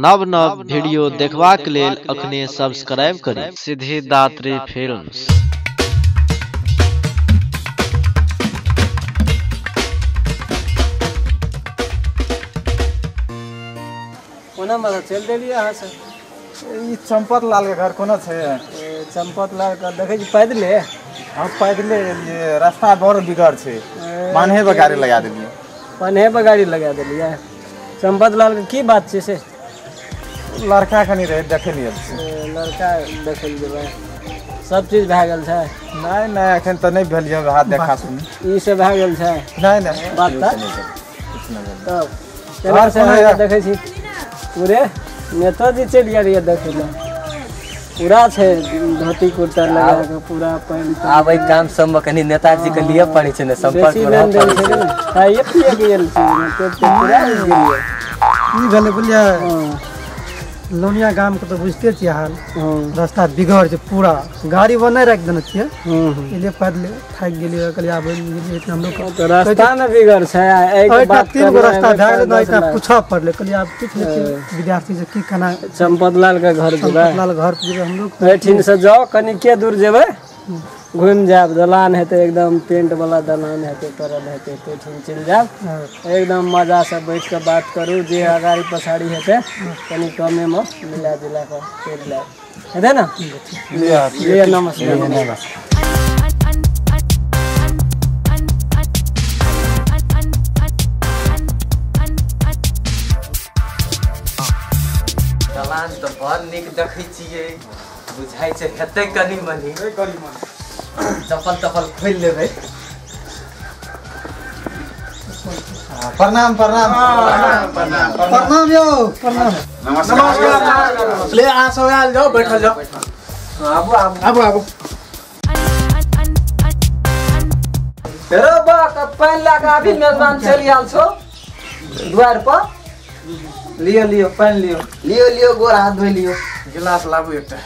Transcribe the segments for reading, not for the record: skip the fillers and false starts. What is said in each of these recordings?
नव नव वीडियो देखबाक लेल अखने सब्सक्राइब करी सिद्धिदात्री फिल्म्स। कोना मजा चलि देलियै अहाँ सब? ई चंपत लाल के घर कोना छै? चंपत लाल के देखै छी पैदले? हम पैदले एलियै, रास्ता बड़ बिगड़ छै, बान्हे पर गाड़ी लगा देलियै। बान्हे पर गाड़ी लगा देलियै? चंपत लाल के की बात छै से? लड़का कनी रहे देखै लियै। लड़का देखै लए जेबै? सब चीज भए गेल छै? नहि नहि एखन तऽ नहि भेल यऽ हाथ देखा सुनी। ई सब भए गेल छै? नहि नहि बात तऽ किछु नहि भेल। तब केना से देखै छी पूरे नेताजी चलि गेल रहियै देखै लए, पूरा छै धोती कुर्ता लगा के पूरा पैंट। आब एहि काम सबमे कनि नेताजी के लिए पड़ै छै ने, संपर्क बेसी लेनदेन छै ने, खाइए पिए के गेल छी पूरा गेलियै। की भेलै बुझलियै, लोनिया गाम के तऽ बुझिते छियै हाल, रास्ता बिगड़ छै पूरा, गाड़ी वो नहि राखि देने छियै, इसलिए पैदले थाकि गेलियै। कहलियै आब हमलोग तऽ रास्ता ने बिगड़ छै, एहिठाम 3 गो रास्ता भए गेलै ने, एहिठाम पूछऽ पड़लै। कहलियै आब पूछि लै छियै विद्यार्थी से की केना। चंपत लाल के घर जेबै? चंपत लाल घर पर जेबै हमलोग। एहिठिन से जाउ कनिके दूर जेबै, घुमि जायब, दलान हेतै एकदम पेंट वाला दलान हेतै, करल हेतै, ताहिठाम चलि जायब, एकदम मजासँ बैठ कऽ बात करू, जे अगाड़ी पछाड़ी हेतै कनि कमेमे मिला जुला कऽ चलि जायब, हेतै ने? लिअ नमस्कार। दलान तऽ बड़ नीक देखै छियै, बुझाइ छै हेतै कनि मनि। चप्पल तप्पल खोलि लेबै। प्रणाम प्रणाम प्रणाम प्रणाम यौ, प्रणाम। नमस्कार। ले अहाँ सब आयल जाउ, बैठल जाउ। आबू आबू आबू आबू। रो बा पानि लए कऽ अभी मेजबान चलि आयल छौ दुआरि पर। लियो लियो पानि लियो, लियो लियो, गोर हाथ धोइ लियो। गिलास लाबू एकटा।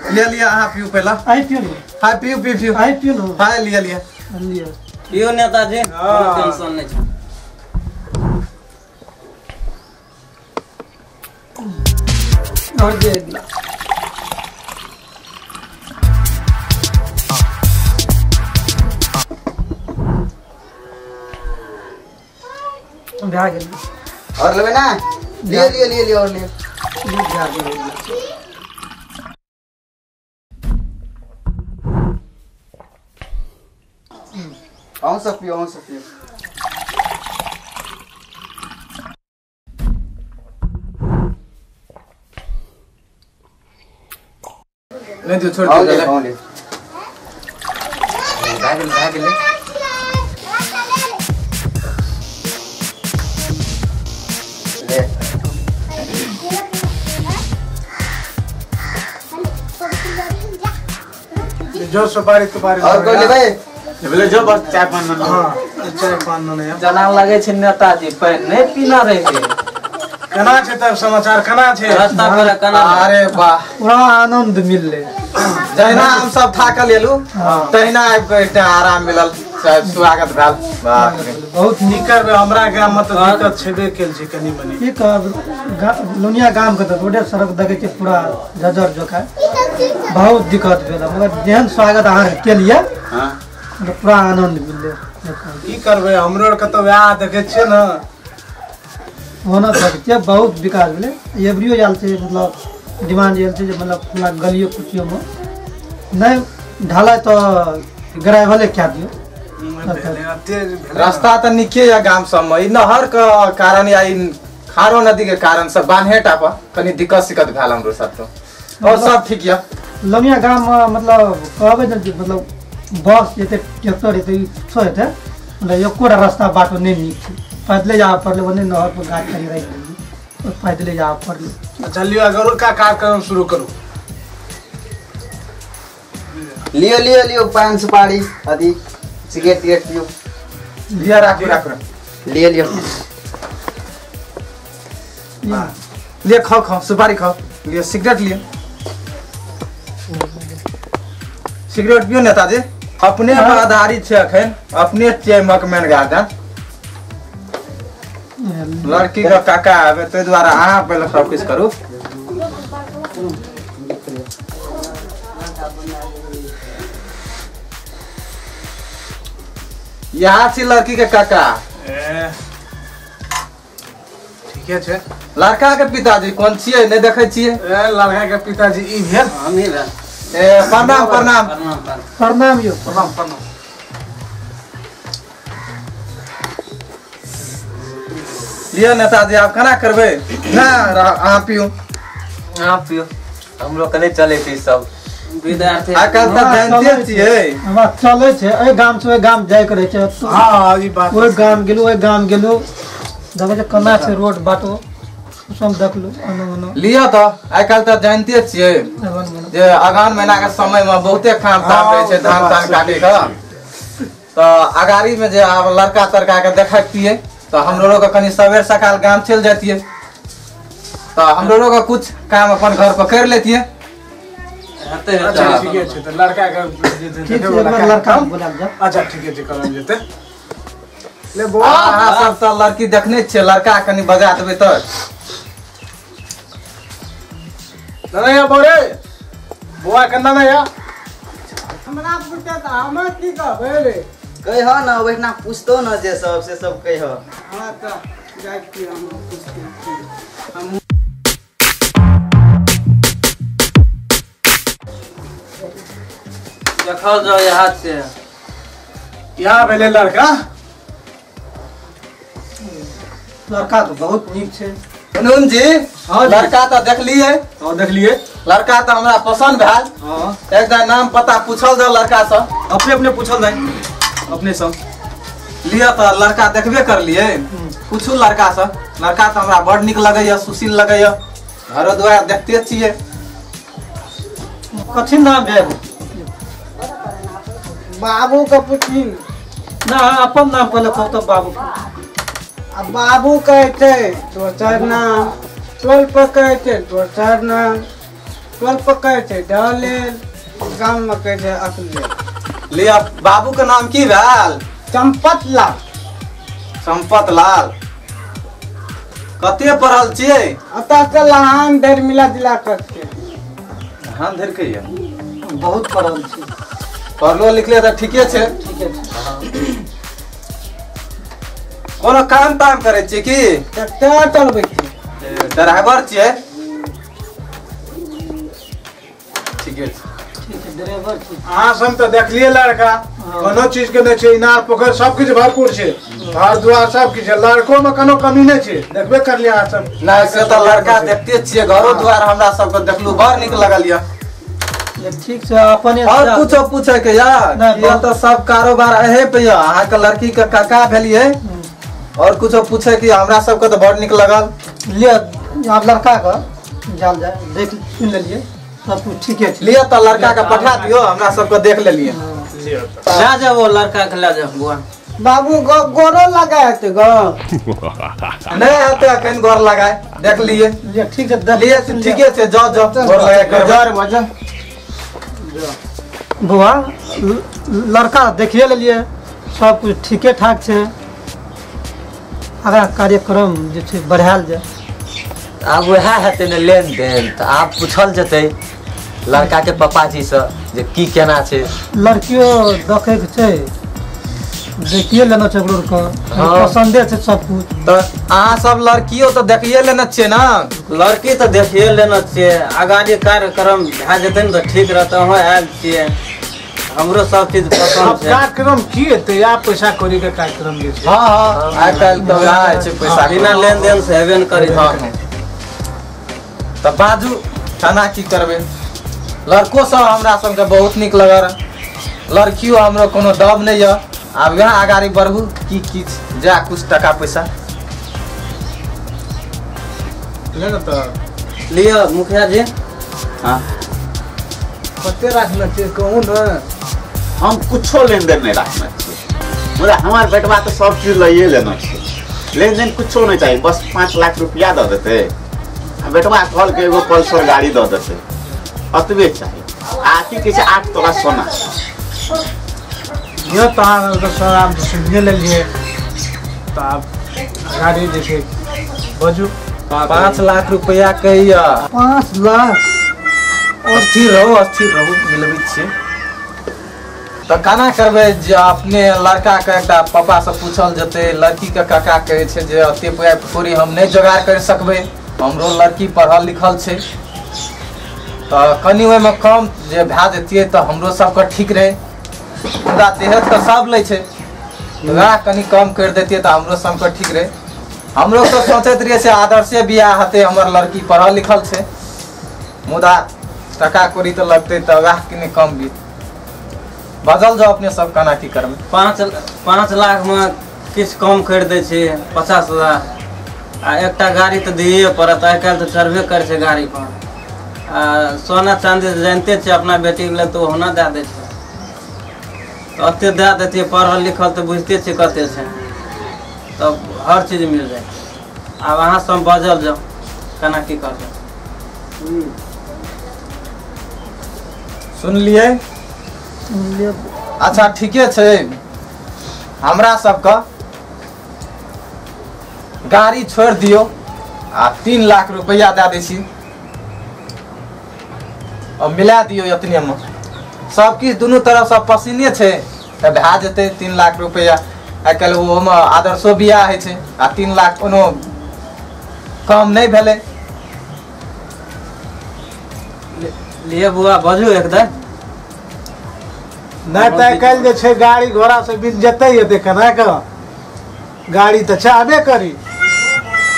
लिया लिया अहाँ पियू पहला। आई पियू ने। हाँ पियू पियू पियू। आई पियू ने। हाँ लिया लिया लिया पियू नेताजी, कोनो टेंशन नहीं छै। और दे गिलास। भए गेल। और लेबै ना? लियो लियो लियो लियो और लियो। भए गेल। अहूँ सब पियो, अहूँ सब पियो। नहीं दियो, छोड़ दियो। अहूँ लियो। भए गेल भए गेलै। ले जो सुपारी तुपारी और कोई लेबै? बोले जो बस चाय पान ना। हाँ चाय पान ना नहीं। जना लगे छै नेताजी पानि नहि पीना रहे। केना छै तब समाचार, केना छै रास्ता पर केना? अरे वाह, पूरा आनंद मिललै। जहिना हम सब थाकल एलू तहिना आबि कऽ एकटा आराम मिलल, स्वागत भेल। बहुत नीक करबै। हमरा गाम में तऽ दिक्कत छेबे केल छै कनि मनि। की कहब, लोनिया गाम के तऽ रोडे सड़क देखै छियै पूरा जजर जोका, बहुत दिक्कत भेल, मगर जेहन स्वागत अहाँके केलियै पूरा आनंद मिललै। की करबै, हमरो आरके तऽ वएह देखै छियै ने, ओना देखै छियै बहुत विकास भेलै। एबरियो आयल छै, मतलब डिमांड आयल छै जे मतलब पूरा गलियो कुचियोमे नहि ढालाइ तऽ ग्रेवले कए दियौ। रास्ता तऽ नीके यऽ गाम सबमे, ई नहर के कारण या ई खारो नदी के कारण सब बान्हेटा पर कनि दिक्कत सिक्कत भेल हमरो सबके, और सब ठीक यऽ। लोनिया गाममे मतलब कहबै ने मतलब बस जेतै, ट्रैक्टर हेतै, कुछो हेतै, मतलब एकोटा रास्ता बाटो नहि नीक छै, पैदले जाबऽ पड़लै। ओन्ने नहर पर गाछ कनि राखि देलियै, पैदले जाबऽ पड़लै। अच्छा लियो, अगरुका कार्यक्रम शुरू करू। लियो लियो लियो पान सुपारी अथी सिगरेट तिगरेट पियो। लिया राखू राखू। लियो लियो लियो, खाओ खाओ सुपारी खाओ, लियो सिगरेट लियो, सिगरेट पियो नेताजी। अपने पर आधारित छै अखन, अपने छियै मकमैन गार्डन। लड़की के काका आबे ताहि दुआरे अहाँ पहिले सब किछु करू। यहाँ छी लड़की के काका। ठीके छै। लड़का के पिताजी कोन छियै नहि देखै छियै? ए लड़का के पिताजी ई भेल हमही भेल। ए प्रणाम प्रणाम प्रणाम यौ प्रणाम प्रणाम। लिअ नेताजी आब केना करबै? ना अहाँ पियू अहाँ पियू, हमरो के नहि चलै छै सब विद्यार्थी आइ काल्हि तऽ जानते छियै। हमरा चलै छै एहि गाम से ओहि गाम जाय के रहै छै। हां ई बात ओहि गाम गेलू ओहि गाम गेलू देखै छै केना छै रोड बाटो सब देखलू ओना ओना। लिअ तऽ आइ काल्हि तऽ जानते छियै जे अगहन महीना के समय में बहुते काम ताम रहै छै धान तान काटे के, तऽ अगाड़ी में जे आब लड़का तड़का के देखतियै तऽ हमरो के कनि सवेर सकाल गाम चलि जैतियै तऽ हमरो के कुछ काम अपन घर पर कर लेतियै। अच्छा ठीके छै। तऽ लड़का के ठीक छै लड़का बोलायल जाय। अच्छा ठीके छै करल जेतै। ले बौआ अहाँ सब तऽ लड़की देखने छियै, लड़का कनि बजा देबै तऽ। ना या बोरे बौआ के ना या हमरा पूछते तऽ हम की कहबै रे? कह न ओहिना पूछतो न जे सब से सब कह। हां तऽ जाइ छी हम पूछते हम। देखल जाओ यहाँ से यहाँ भेलै लड़का। लड़का तो बहुत नीक छै। नून जी लड़का तऽ देखलियै। हां देखलियै। लड़का तऽ हमरा पसंद भेल। हां एकदा नाम पता पूछल जाओ लड़का से। अपने अपने पूछल जाय अपने सब। लिअ तऽ लड़का देखबे करलियै, पूछू लड़का से। लड़का तऽ हमरा बड़ नीक लगैया, सुशील लगैया, घरो दुआर देखते छियै। कथी नाम भेल? बाबू के पूछी ना अपन नाम पहिले कहू तऽ बाबू के। आ बाबू कहै छै दोसर नाम, टोल पर कहै छै दोसर नाम, टोल पर कहै छै डलेल, गाम में कहै छै अकलेल। लिअ बाबू के नाम की भेल? चंपत लाल। चंपत लाल। कते पढ़ल छियै? अतः से लहान धरि मिला जुला कर छियै। लहान धरि के यऽ? बहुत पढ़ल छी। पढ़लो लिखले तऽ ठीके छै। ठीके छै। कोनो काम ताम करै छियै की? ट्रैक्टर चलबै छियै। ड्राइवर छियै? ठीके छै। ठीक छै ड्राइवर छी। अहाँ सब तऽ देखलियै लड़का कोनो चीज के नहि छै, इनार पोखरि सब किछु भरपूर छै, घर दुआर सब किछु छै, लड़को में कोनो कमी नहि छै, देखबे करलियै अहाँ सब। नहि से तऽ लड़का देखते छियै, घरो दुआर हमरा सबके देखलू बड़ नीक लगल यऽ। ठीक छै अपने और कुछो पूछे के यार? यह तऽ सब कारोबार अहे पे यऽ, अहाँके लड़की के काका भेलियै। और कुछो पूछे के हमरा सबके तऽ बड़ नीक लगल। लिअ आब लड़का के जाल जाय देख सुनि लेलियै सब कुछ ठीके छै। लिअ तऽ लड़का के पठा दियौ, हमरा सबके देख लेलियै। लए जाओ लड़का के लए जाओ बौआ। बाबू गोरो लगाय हेतै गो? नहि हेतै अखन गोर लगाय, देख लियै। ठीक छै लिअ ठीके छै, जाउ जाउ गोर लगाय के जाउ रे बच्चा। बौआ लड़का देखिए लेलियै सब कुछ ठीके ठाक छै, आगाँ कार्यक्रम जे छै बढ़ायल जाय। आब वएह हेतै ने लेन देन, तऽ आब पूछल जेतै लड़का के पापाजी से जे की केना छै। लड़कियो देखैके छै, देखिए लेना छै ओकरो के, पसंदे छै सब कुछ। तऽ अहाँ सब लड़कियो तऽ देखिए लेने छियै ने? लड़की तऽ देखिए लेने छियै, अगाड़ी कार्यक्रम भए जेतै ने तऽ ठीक रहतै। अहाँ आयल छियै हमरो सब चीज पसंद छै। कार्यक्रम की हेतै आब पैसा कौड़ी के कार्यक्रम जे छै। हां हां आइ काल्हि तऽ वएह छै पैसा बिना लेन देन से हेबे ने करै छै। तऽ बाजू केना की करबै? लड़को सब हमरा सबके बहुत नीक लगल, लड़कियो हमरो कोनो दब नहि यऽ। आब वएह अगाड़ी बढ़ू की किछु जा कुछ टका पैसा ले ने तऽ लिअ मुखिया जी। हाँ कते राखने छियै कहू ने? हम कुछो लेन देन नहीं रखने छियै, मुदा हमार बेटवा तऽ सब चीज लैए लेना छै, लेन देन कुछो नहीं चाहिए, बस 5 लाख रुपया दऽ देतै आ बेटवा कहलकै एगो पल्सर गाड़ी दऽ देतै, अतबे चाही। आ की कहै छै 8 तोला सोना। यो तऽ अहाँ सोना सुनिए लेलियै तऽ आब गाड़ी जे छै बजू 5 लाख रुपया कहिया 5 लाख अस्थिर रहू अस्थिर रहू मिलबै छियै तऽ केना करबै जे अपने लड़का के एकटा पापा से पूछल जेतै लड़की के काका कहै छै जे एते पाइ थोड़ी हम नहि जोगाड़ करि सकबै हमरो लड़की पढ़ल लिखल छै तऽ कनि ओहिमे कम जे भए जैतियै तऽ हमरो सबके ठीक रहै मुदा देहत तऽ सब लै छै वएह कनि कम करि दैतियै तऽ हमरो सबके ठीक रहै हमरो तऽ सोचैत रहियै से आदर्शे बियाह हेतै हमर लड़की पढ़ल लिखल छै मुदा टका कौड़ी तऽ लगतै तऽ वएह कनि कम भी बदल जाओ अपने सब केना की करबै 5 लाख में किछु कम करि दै छी 50,000 आ एकटा गाड़ी तऽ दिए पड़त आइ काल्हि तऽ चढ़बे करै छै गाड़ी पर आ सोना चाँदी तऽ जानिते छियै अपना बेटीके लेल तऽ ओहुना दए दै छै तऽ ओते दए दैतियै पढ़ल लिखल तऽ बुझिते छियै कते छै तब हर चीज मिल जाए आब अहाँ सब बजल जाउ केना की करबै सुनलियै अच्छा ठीके छै हमरा सबके गाड़ी छोड़ि दियौ आ 3 लाख रुपया दए दै छी और मिला दियौ एतने में सब किछु दुनू तरफ से पसीने छै तऽ भए जेतै 3 लाख रुपया आइ काल्हि ओहोमे आदर्शो बियाह होइ छै आ 3 लाख कोनो कम नहि भेलै लिए बुआ बजू एकदम नहि तऽ आइ काल्हि जे छै गाड़ी घोड़ा से बिन जेतै हेतै केना कऽ गाड़ी तऽ चाहबे करी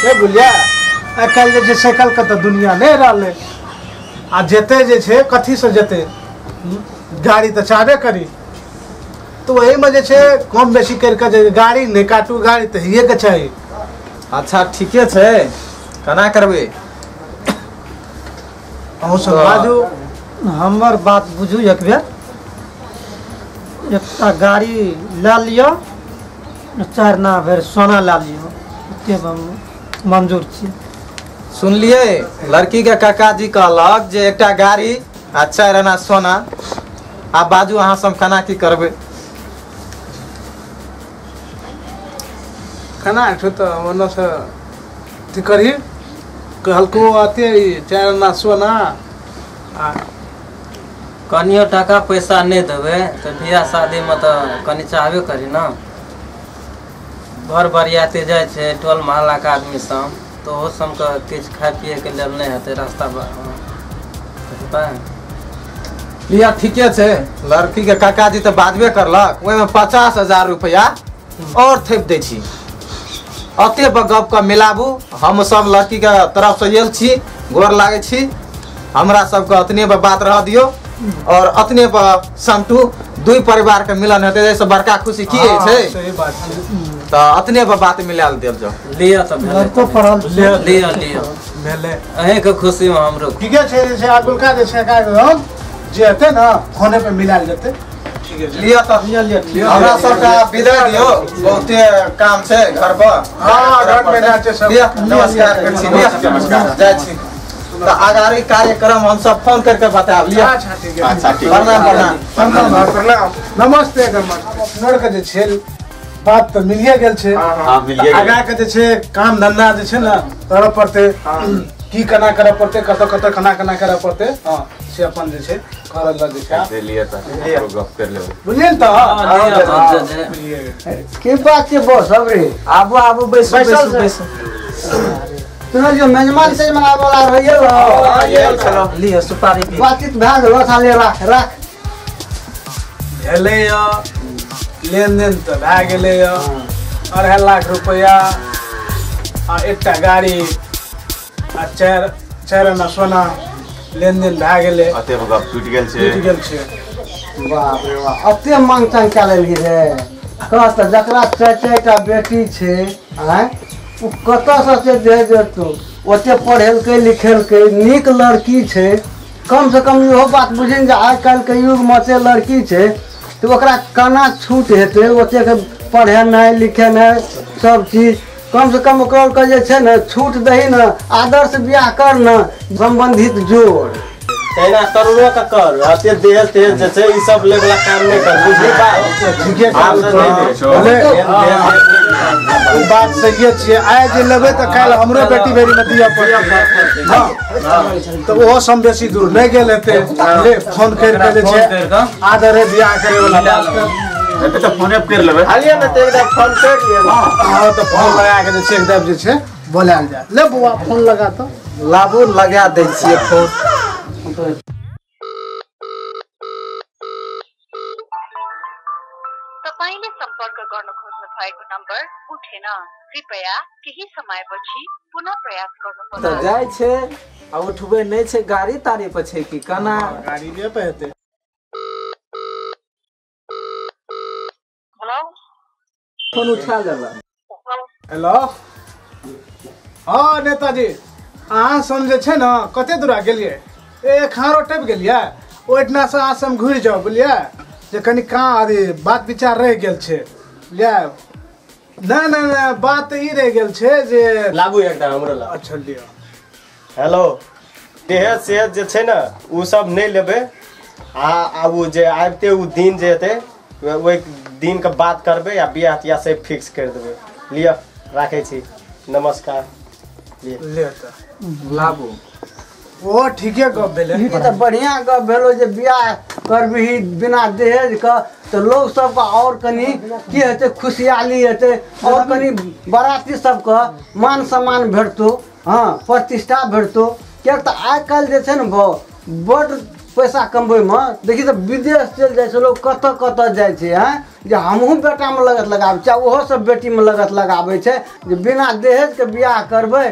से बुझलियै आइ काल्हि जे छै साइकिलके तऽ दुनिया नहि रहलै आ जेतै जे छै कथीसँ जेतै गाड़ी तऽ चाहबे करी तऽ ओहिमे जे छै कम बेसी करि कऽ जे गाड़ी नहि काटू गाड़ी तऽ हैयेके चाही अच्छा ठीके छै केना करबै अहूँ सब बाजू हमर बात बुझू एक बेर एकटा गाड़ी लए लिअ 4 आना भरि सोना लए लिअ एते हम मंजूर छी सुनलियै लड़की के काका जी कहलक जे एकटा गाड़ी आ 4 आना सोना आ बाजू अहाँ सब केना की करबै केना हेतौ तऽ ओन्नसँ अथी करही कहलको अते 4 आना सोना आ कनियो टाका पैसा नहि देबै तऽ बियाह शादीमे तऽ कनि चाहबे करी ने घर बरियाती जाइ छै टोल मोहल्लाके आदमी सब तऽ ओहो सबके किछु खाय पियैके लेल नहि हेतै रास्ता हेतै लिअ ठीके छै लड़की के काका जी तऽ बाजबे करलक ओहिमे 50,000 रुपया और थोपि दै छी अते गप के मिलाबू हम सब लड़की के तरफ से आयल छी गोर लागै छी हमरा सबके अतने पर बात रह दियौ और अतने पर समटू दुई परिवार के मिलन हेतै एहिसँ बड़का खुशी की होइ छै सही बात छै तऽ अतने पर बात मिला देल जाउ लिअ तऽ लड़को पढ़ल लिअ लिअ भेलै अहीँके खुशीमे हमरो ठीके छै जे छै अगुलका जे छै कार्यक्रम जे हेतै ने फोने पे मिलायल जेतै लिअ तऽ हमरा सबके विदा दियौ बहुते काम छै घर पर हँ घर में जाइ छै सब लिअ नमस्कार करै छी लिअ नमस्कार जाइ छी तऽ अगाड़ी कार्यक्रम हम सब फोन करके बतायब लिअ अच्छा ठीक है अच्छा ठीक प्रणाम प्रणाम प्रणाम प्रणाम नमस्ते नमस्ते अपनोर के जे छै बात तऽ मिलिए गेल छै हाँ मिलिए गेल आगाँ के जे छै काम धंधा जे छै ने करऽ पड़तै की केना करऽ पड़तै कतऽ कतऽ केना केना करऽ पड़तै हँ से अपन जे छै करऽ लग जे छै लिए तऽ गप कर लेबै बुझलियै ने तऽ की बात छै बॉस सब रे आबू आबू बैसू बैसू बैसू सुनलियो मेजमान तेजमान आबै वाला रहैये लिअ सुपारी पी बातचीत भए गेल साले राख राख भेलै लेनदेन तऽ भए गेलै 2.5 लाख रुपया आ एकटा गाड़ी आ 4 आना सोना लेनदेन भए गेलै अते गप टूटि गेल छै टूटि गेल छै बाप रे बाप एते मांग चांग कए लेलही रे कह तऽ जकरा 4 टा बेटी छै आँय ओ कतऽसँ से दहेज देतौ ओते पढ़ेलकै लिखेलकै नीक लड़की छै कम से कम इहो बात बुझी ने जे आइ काल्हिके युगमे से लड़की छै तऽ ओकरा केना छूट हेतै ओतेक पढ़ेनाइ लिखेनाइ सब चीज कम से कम ओकरा जे छै ने छूट दही ने आदर्श बियाह कर ने सम्बन्धित जोड़। तहिना तरुणो के कर अते देह तेज जे छै ई सब ले वाला काम नहीं कर बुझली बात ठीके बात सही छियै आइ जे लेबै तऽ काल्हि हमरो बेटी बेरी में दिअ पड़तै हां तऽ ओहो सब बेसी दूर नहि गेल हेतै ले फोन करि के जे छै आदरे बियाह करे वाला बात हेतै तऽ फोने कर लेबै हालिए ने तऽ एकटा फोन कर लिअ हां तऽ फोन लगा के जे छै एकदम जे छै बोलायल जाय ले बौआ फोन लगा तऽ लाबू लगा दै छियै फोन तपाईले सम्पर्क गर्न खोज्नु भएको नम्बर उठेन कृपया केही समयपछि पुनः प्रयास गर्नुहोला। त जाय छै आ उठबै नै छै गाड़ी ताड़ी पर छै की कना गाड़ी ले पे हेतै। हेलो फोन उठा लेला। हेलो हाँ नेताजी अहाँ सब जे छै ने कते दूरा गेलियै ए खारो टपि गेलियै ओहिठिना से अहाँ सब घुरि जाउ बुझलियै जे कनि कहाँ अथी बात विचार रहि गेल छै बुझलियै नहि नहि नहि बात ई रहि गेल छै जे लाबू एकटा हमरो ला। अच्छा लिअ। हेलो देह सेहत जे छै ने ओ सब नहि लेबै आ ओ जे आबिते ओ दिन जे हेतै ओहि दिन के बात करबै आ बियाह तियाह सब फिक्स करि देबै। लिअ राखै छी नमस्कार। ले तऽ लाबू ओ ठीके गप भेलै ई तऽ बढ़िया गप भेलो जे बियाह करबिही बिना दहेज के तऽ लोग सबके और कनि की हेतै खुशहाली हेतै और कनि बराती सबके मान सम्मान भेटतौ हाँ प्रतिष्ठा भेटतौ किएक तऽ आइ काल्हि जे छै ने बड्ड पैसा कमबैमे देखी तऽ विदेश चलि जाइ छै लोग कतऽ कतऽ जाइ छै हँ जे हमहूँ बेटामे लगत लगाबै छी आ ओहो सब बेटीमे लगत लगाबै छै जे बिना दहेजके बियाह करबै।